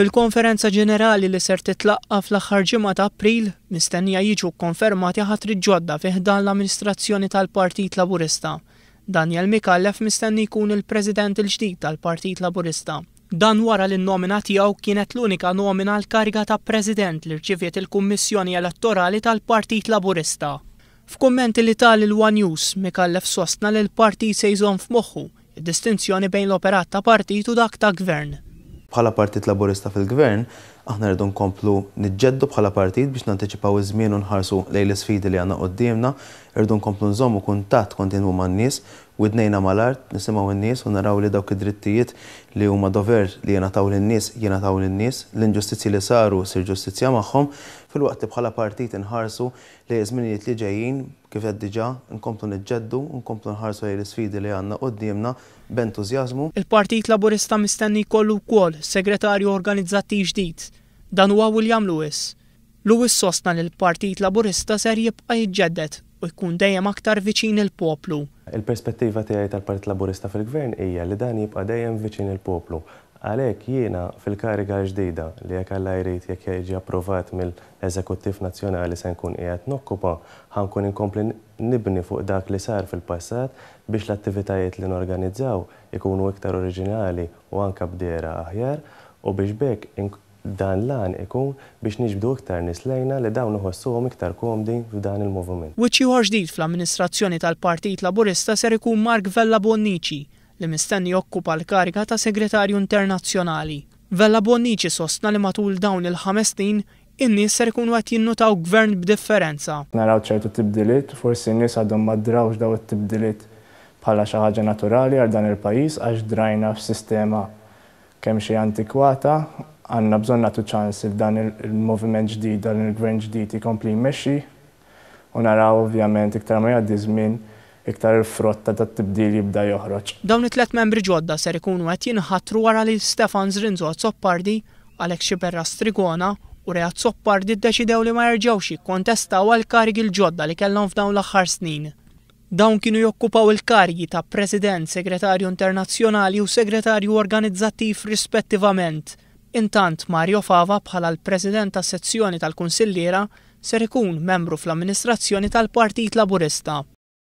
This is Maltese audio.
Fil-Konferenza Ġenerali li ser titlaqqa' fl-aħħar ġimgħa ta' April, mistennija jiġu kkonfermati ħatriet ġodda fi ħdan l-amministrazzjoni tal-Partit Laburista. Daniel Micallef mistenni jkun il-President il-ġdid tal-Partit Laburista. Dan wara li n-nomina tiegħu kienet l-unika nomina għall-kariga ta' President li rċiviet il-Kummissjoni Elettorali tal-Partit Laburista. F'kummenti li ta lil one News, Micallef sostna li l-partit se jżomm f'moħħu id-distinzjoni bejn l-operat ta' partit u dak ta' gvern. Bħala Partit Laburista fil-Gvern, aħna rridu nkomplu niġġeddu bħala partit biex nantiċipaw iż-żmien u nħarsu lejn l-isfidi li għandna quddiemna. Irridu nkomplu nżommu kuntatt kontinwu man-nies, widnejna mal-art, nisimgħu n-nies u naraw li dawk id-drittijiet li huma dover li jingħataw lin-nies, jingħataw lin-nies, l-inġustizzji li saru ssir ġustizzja magħhom, filwaqt li bħala partit inħarsu lejn iż-żminijiet li ġejjin, kif għedt diġà, nkomplu niġġeddu u nkomplu nħarsu lejn l-isfidi li għandna quddiemna b'entużjażmu. Il-Partit Laburista mistenni jkollu wkoll Segretarju Organizzattiv ġdid. Dan huwa William Lewis. Lewis sostna li l-Partit Laburista ser jibqa' jiġġedded u jkun dejjem aktar viċin il-poplu. Il-perspettiva tiegħi tal-Partit Laburista fil-Gvern hija li dan jibqa' dejjem viċin il-poplu. Għalhekk jiena fil-kariga l-ġdida li jekk Alla jrid jekk jiġi approvat mill-Eżekuttiv Nazzjonali se nkun qiegħed nokkupa, ħa nkun inkompli nibni fuq dak li sar fil-passat biex l-attivitajiet li norganizzaw ikunu iktar oriġinali u anke b'dehra aħjar u biex b'hekk dan l-għan ikun biex niġbdu iktar nies lejna li dawn iħossuhom iktar komdi f'dan il-moviment. Wiċċ ieħor ġdid fl-amministrazzjoni tal-Partit Laburista ser ikun Mark Vella Bonnici li mistenni jokkupa l-kariga ta' Segretarju Internazzjonali. Vella Bonnici sostna li matul dawn il-ħames snin, in-nies ser ikunu qed jinnutaw Gvern b'differenza. Naraw ċertu tibdiliet, forsi n-nies għadhom ma drawx dawn it-tibdiliet bħala xi ħaġa naturali għal dan il-pajjiż għax drajna f'sistema kemxejn antikwata. Għandna bżonn nagħtu ċans il dan il-moviment ġdid, dan il-Gvern ġdid jkompli jmexxi U naraw ovvjament iktar ma jgħaddi ż-żmien, iktar il-frott ta' dat-tibdil jibda joħroġ. Dawn it-tlett membri ġodda ser ikunu qed jinħatru wara li Stefan Zrinzo Azzopardi, Alex Sciberras Trigona u Ray Azzopardi ddeċidew li ma jerġgħux jikkontestaw għall-karigi l-ġodda li kellhom f'dawn l-aħħar snin. Dawn kienu jokkupaw il-karigi ta' President, Segretarju Internazzjonali u Segretarju Organizzattiv rispettivament. Intant, Mario Fava bħala l-President tas-Sezzjoni tal-Kunsilliera ser ikun membru fl-amministrazzjoni tal-Partit Laburista.